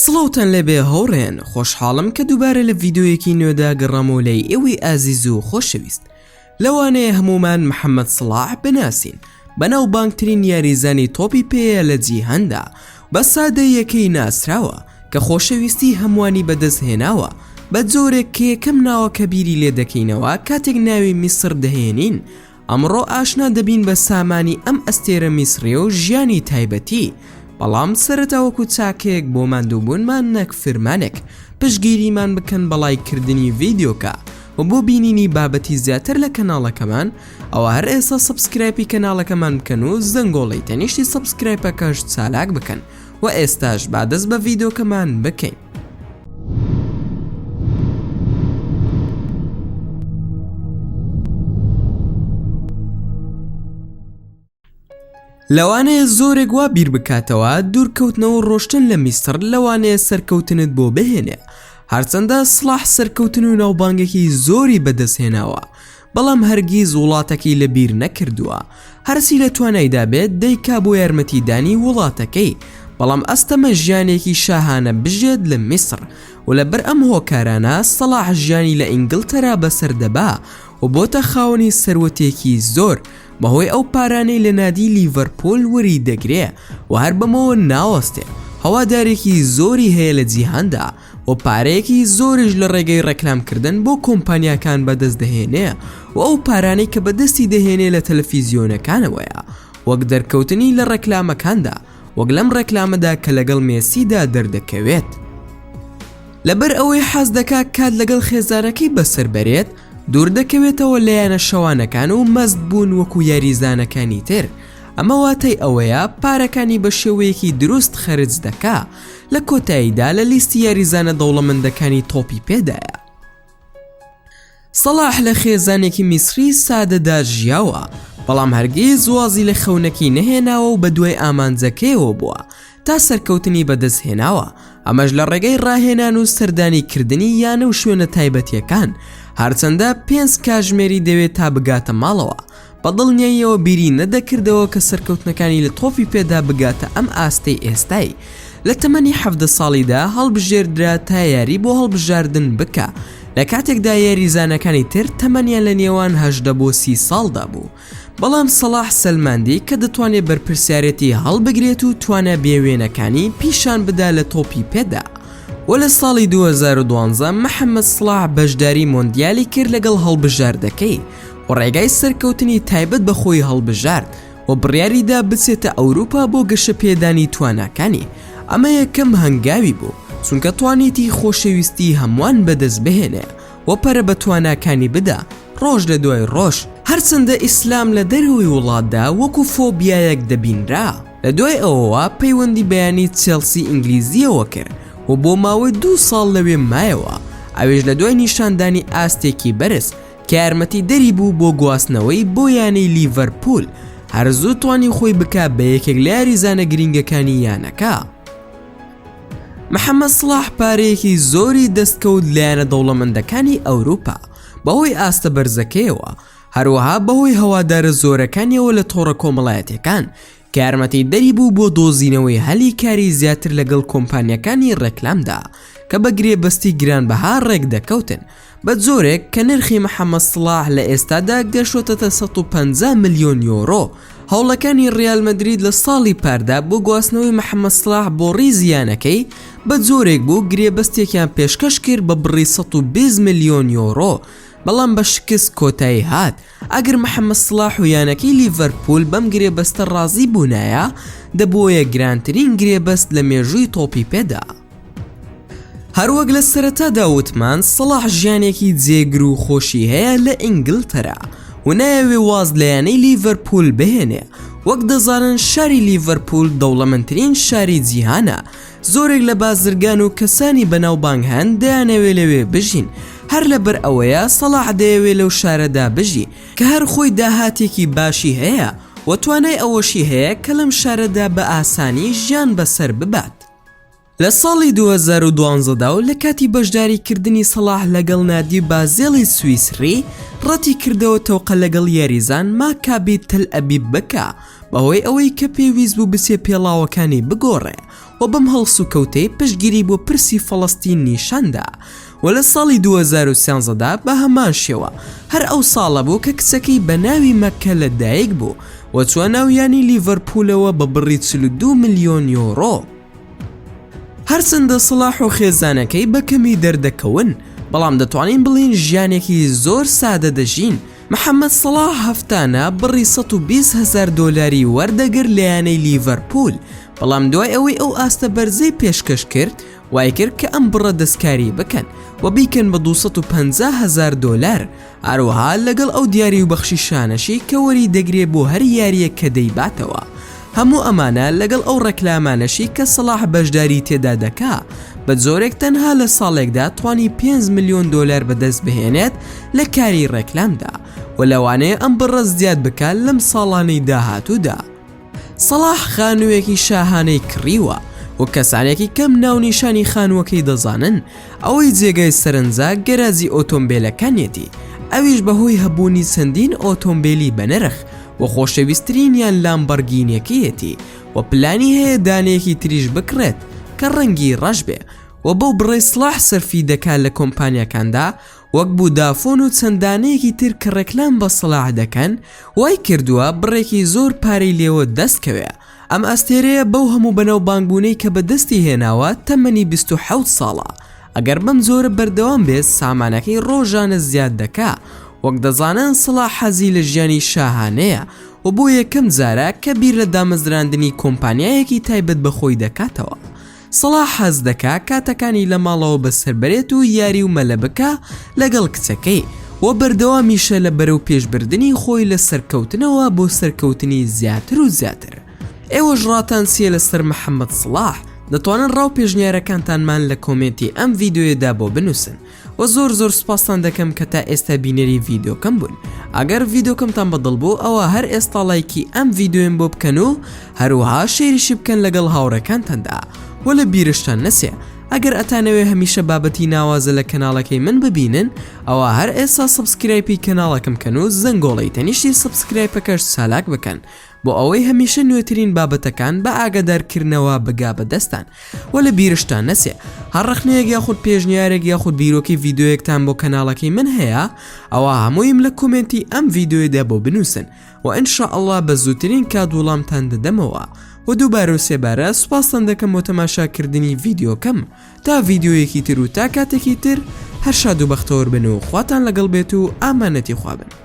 سڵاوتان لێبێ هاوڕێیان خۆشحاڵم کە دووبارە لە ڤیدیۆیەکی نوێدا گەڕامەوە لای ئێوەی ئازیز و خۆشەویست لەوانەیە هەموومان محەممەد سڵاح بناسین بەناوبانگترین یاریزانی تۆپی پێیە لە جیهاندا بە سادەییەکەی ناسراوە کە خۆشەویستی هەمووانی بەدەست هێناوە بە جۆرێک کە یەکەم ناوە کە بیری لێ دەکەینەوە کاتێک ناوی میسڕ دەهێنین ئەمڕۆ ئاشنا دەبین بە سامانی ئەم ئەستێرە میسڕیە و ژیانی تایبەتی، بەڵام سەرەتا وەکو چاکەیەک بۆ ماندووبوونمان نەک فرمانێک، پشتگیریمان بکەن بە ڵایک کردنی ڤیدیۆکە و بۆ بینینی بابەتی زیاتر لە کەناڵەکەمان ئەوا هەر ئێستا subscribe ی کەناڵەکەمان بکەن و زەنگۆڵەی تەنیشتی subscribe ەکەش چالاک بکەن و ئێستاش با دەست بە ڤیدیۆکەمان بکەین. لەوانەیە زۆرێک وا بیر بکاتەوە دوورکەوتنەوە و ڕۆشتن لە میسڕ لەوانەیە سەرکەوتنت بۆ بهێنێ هەرچەندە سڵاح سەرکەوتن و ناوبانگێکی زۆری بەدەستهێناوە بەڵام هەرگیز وڵاتەکەی لە بیر نەکردووە، هەرچی لە توانایدا بێت دەیکا بۆ یارمەتیدانی وڵاتەکەی، بەڵام ئەستەمە ژیانێکی شاهانە بژێت لە میسڕ و لەبەر ئەم هۆکارانە سەڵاح ژیانی لە ئینگلتەرا بەسەر دەبا و بۆتە خاوەنی سەروەتێکی زۆر بەهۆی ئەو پارانەی لە نادی لیڤەرپوول وەری دەگرێ و هەر بەمەوە ناوەستێ هەوادارێکی زۆری هەیە لە جیهاندا. و پارەیەکی زۆریش لە ڕێگەی ڕێکلامکردن بۆ کۆمپانیاکان بەدەست دەهێنێ و ئەو پارانەی کە بەدەستی دەهێنێ لە تەلەفیزیۆنەکانەوەیە وەک دەرکەوتنی لە ڕێکلامەکاندا وەک لەم ڕێکلامەدا کە لەگەڵ مێسیدا دەردەکەوێت. لەبەر ئەوەی حەز دەکا کات لەگەڵ خێزانەکەی بەسەر بەرێت دوور دەکەوێتەوە لە یانە شەوانەکان و مەست بوون وەکو یاریزانەکانی تر ئەمە واتای ئەوەیە پارەکانی بە شێوەیەکی دروست خەرج دەکا لە کۆتاییدا لە لیستی یاریزانە دەوڵەمەندەکانی تۆپی پێدایە. سەڵاح لە خێزانێکی میسری سادەدا ژیاوە، بەڵام هەرگیز وازی لە خەونەکەی نەهێناوە و بەدوای ئامانجەکەیەوە بووە تا سەرکەوتنی بەدەستهێناوە، ئەمەش لە ڕێگەی ڕاهێنان و سەردانی کردنی یانە و شوێنە تایبەتییەکان، هەرچەندە پێنج کاژمێری دەوێت تا بگاتە ماڵەوە، بە دڵنیاییەوە بیری نەدەکردەوە کە سەرکەوتنەکانی لە تۆپی پێدا بگاتە ئەم ئاستەی ئێستای. لە تەمەنی 17 ساڵیدا هەڵبژێردرا تا یاری بۆ هەڵبژاردن بکا، لە کاتێکدا یاریزانەکانی تر تەمەنیان لە نێوان 18 بۆ 30 ساڵدا بوو. بەڵام سەڵاح سەلماندی کە دەتوانێت بەرپرسیارێتی هەڵبگرێت و توانا بێوێنەکانی پیشان بدا لە تۆپی پێدا. و لە ساڵی 2012 محەمەد سڵاح بەشداری مۆندیالی کرد لەگەڵ هەڵبژاردەکەی و ڕێگای سەرکەوتنی تایبەت بە خۆی هەڵبژارد و بڕیاریدا بچێتە ئەوروپا بۆ گەشەپێدانی تواناکانی، ئەمە یەکەم هەنگاوی بوو، چونکە توانیتی خۆشەویستی هەمووان بەدەست بهێنێ و پەرە بە تواناکانی بدا ڕۆژ لە دوای ڕۆژ، هەرچەندە ئیسلام لە دەرەوەی وڵاتدا وەکو فۆبیایەک دەبینرا. لە دوای ئەوەوە پەیوەندی بە یانەی چێڵسی ئینگلیزییەوە کرد و بۆ ماوەی دوو ساڵ لەوێ مایەوە، ئەویش لە دوای نیشاندانی ئاستێکی بەرز کە یارمەتیدەری بوو بۆ گواستنەوەی بۆ یانەی لیڤەرپوول، هەر زوو توانی خۆی بکا بە یەکێک لە یاریزانە گرینگەکانی یانەکە. محەمەد سڵاح پارەیەکی زۆری دەستکەوت لە یانە دەوڵەمەندەکانی ئەوروپا بەهۆی ئاستە بەرزەکەیەوە، هەروەها بەهۆی هەوادارە زۆرەکانیەوە لە تۆڕە کۆمەڵایەتیەکان کە یارمەتیدەری بوو بۆ دۆزینەوەی هەلی کاری زیاتر لەگەڵ کۆمپانیاکانی ڕێکلامدا کە بە گرێبەستی گرانبەها ڕێکدەکەوتن بە جۆرێک کە نرخی محەمەد سڵاح لە ئێستادا گەشتۆتەتە 150 ملیۆن یۆرۆ. هەوڵەکانی ڕیال مەدرید لە ساڵی پاردا بۆ گواستنەوەی محەمەد سڵاح بۆ ڕیزی یانەکەی بە جۆرێک بوو گرێبەستێکیان پێشکەش کرد بە بڕی 120 ملیۆن یۆرۆ بەڵام بە شکست کۆتایی هات ئەگەر محەمەد سڵاح و یانەکەی لیڤەرپوول بەم گرێبەستە ڕازی بوونایە دەبووە گرانترین گرێبەست لە مێژووی تۆپی پێدا. هەروەک لە سەرەتادا وتمان سەڵاح ژیانێکی جێگر و خۆشی هەیە لە ئینگلتەرا و نایەوێ واز لە یانەی لیڤەرپوول بهێنێ وەک دەزانن شاری لیڤەرپوول دەوڵەمەندترین شاری جیهانە زۆرێک لە بازرگان و کەسانی بەناوبانگ هەن دەیانەوێ لەوێ بژین هەر لەبەر ئەوەیە سەڵاح دەیەوێ لەو شارەدا بژی کە هەر خۆی داهاتێکی باشی هەیە و توانای ئەوەشی هەیە کە لەم شارەدا بە ئاسانی ژیان بەسەر ببات. لە ساڵی 2012 دا و لە کاتی بەشداری کردنی سەڵاح لەگەڵ نادی بازێڵی سویسری ڕەتی کردەوە تەوقە لەگەڵ یاریزان ماکابی تەلئەبیب بکا بەهۆی ئەوەی کە پێویست بوو بچێ پێڵاوەکانی بگۆڕێ. و بەم هەڵسوکەوتەی پشتگیری بۆ پرسی فەڵەستین نیشاندا و لە ساڵی 2013 دا بە هەمان شێوە هەر ئەو ساڵە بوو کە کچەکەی بە ناوی مەککە لە دایک بوو و چووە ناو یانەی لیڤەرپوولەوە بە بڕی 42 ملیۆن یۆرۆ. هەرچەندە سڵاح و خێزانەکەی بە کەمی دەردەکەون، بەڵام دەتوانین بڵێین ژیانێکی زۆر سادە دەژین، محەمەد سەڵاح هەفتانە بڕی 120 هەزار دۆلاری وەردەگرت لە یانەی لیڤەرپوول، بەڵام دوای ئەوەی ئەو ئاستە بەرزەی پێشکەش کرد، وایکرد کە ئەم بڕە دەستکاری بکەن و بیکەن بە 250 هەزار دۆلار، هەروەها لەگەڵ ئەو دیاری و بەخشیشانەشی کە وەری دەگرێ بۆ هەر یارییەک کە دەیباتەوە. هەموو ئەمانە لەگەڵ ئەو ڕێکلامانەشی کە سەڵاح بەشداری تێدا دەکا، بە جۆرێک تەنها لە ساڵێکدا توانی 5 ملیۆن دۆلار بەدەست بهێنێت لە کاری ڕێکلامدا و لەوانەیە ئەم بڕە زیاد بکا لەم ساڵانەی داهاتوودا. سەڵاح خانوویەکی شاهانەی کڕیوە و کەسانێکی کەم ناونیشانی خانووەکەی دەزانن، ئەوەی جێگای سەرنجە گەراجی ئۆتۆمبێلەکانیەتی، ئەویش بەهۆی هەبوونی چەندین ئۆتۆمبێلی بەنرخ و خۆشەویسترینیان لامبەرگینیەکەیەتی و پلانی هەیە دانەیەکی تریش بکڕێت کە ڕەنگی ڕەش بێ و بەو بڕەی سڵاح سەرفی دەکا لە کۆمپانیاکاندا وەک بودافۆن و چەند دانەیەکی تر کە ڕێکلام بە سەڵاح دەکەن وای کردووە بڕێکی زۆر پارەی لێوە دەست کەوێ ئەم ئەستێرەیە بەو هەموو بەناوبانگبوونەی کە بەدەستی هێناوە تەمەنی 27 ساڵە ئەگەر بەم جۆرە بەردەوام بێت سامانەکەی ڕۆژانە زیاد دەکا وەک دەزانن سەڵاح حەزی لە ژیانی شاهانەیە و بۆ یەکەم جارە کە بیر لە دامەزراندنی کۆمپانیایەکی تایبەت بە خۆی دەکاتەوە سەڵاح حەز دەکا کاتەکانی لە ماڵەوە بەسەر بەرێت و یاری و مەلە بکا لەگەڵ کچەکەی و بەردەوامیشە لە بەرەو پێشبردنی خۆی لە سەرکەوتنەوە بۆ سەرکەوتنی زیاتر و زیاتر. ئێوەش ڕاتان چیە لەسەر محەمەد سڵاح؟ دەتوانن ڕاو پێشنیارەکانتانمان لە کۆمێنتی ئەم ڤیدیۆیەدا بۆ بنوسن. وە زۆر زۆر سوپاستان دەکەم کە تا ئێستا بینەری ڤیدۆکەم بوون ئەگەر ڤیدۆکەمتان بەدڵ بوو ئەوە هەر ئێستا ڵایکی ئەم ڤیدۆیەم بۆ بکەن و هەروەها شەیریشی بکەن لەگەڵ هاوڕێکانتاندا وە لە بیرشتان نەچێ ئەگەر ئەتانەوێ هەمیشە بابەتی ناوازە لە کەناڵەکەی من ببینن ئەوە هەر ئێستا subscribe ی کەناڵەکەم کەن و زەنگۆڵەی تەنیشتی subscribe ەکەش چالاک بکەن بۆ ئەوەی هەمیشە نوێترین بابەتەکان بە ئاگادارکردنەوە بگا بە دەستان وە لە بیرشتان نەچێ هەر ڕەخنەیەک یاخود پێشنیارێک یاخود بیرۆکەی ڤیدیۆیەکتان بۆ کەناڵەکەی من هەیە ئەوا هەموویم لە کۆمێنتی ئەم ڤیدیۆیەدا بۆ بنووسن و ان شاء اللە بە زووترین کات وڵامتان دەدەمەوە و دووبارە و سێبارە سوپاستان دەکەم بۆ تەماشاکردنی ڤیدیۆکەم تا ڤیدیۆیەکی تر و تا کاتێکی تر هەر شاد و بەختەوەر بن و خواتان لەگەڵ بێت و ئامانەتی خوا بن.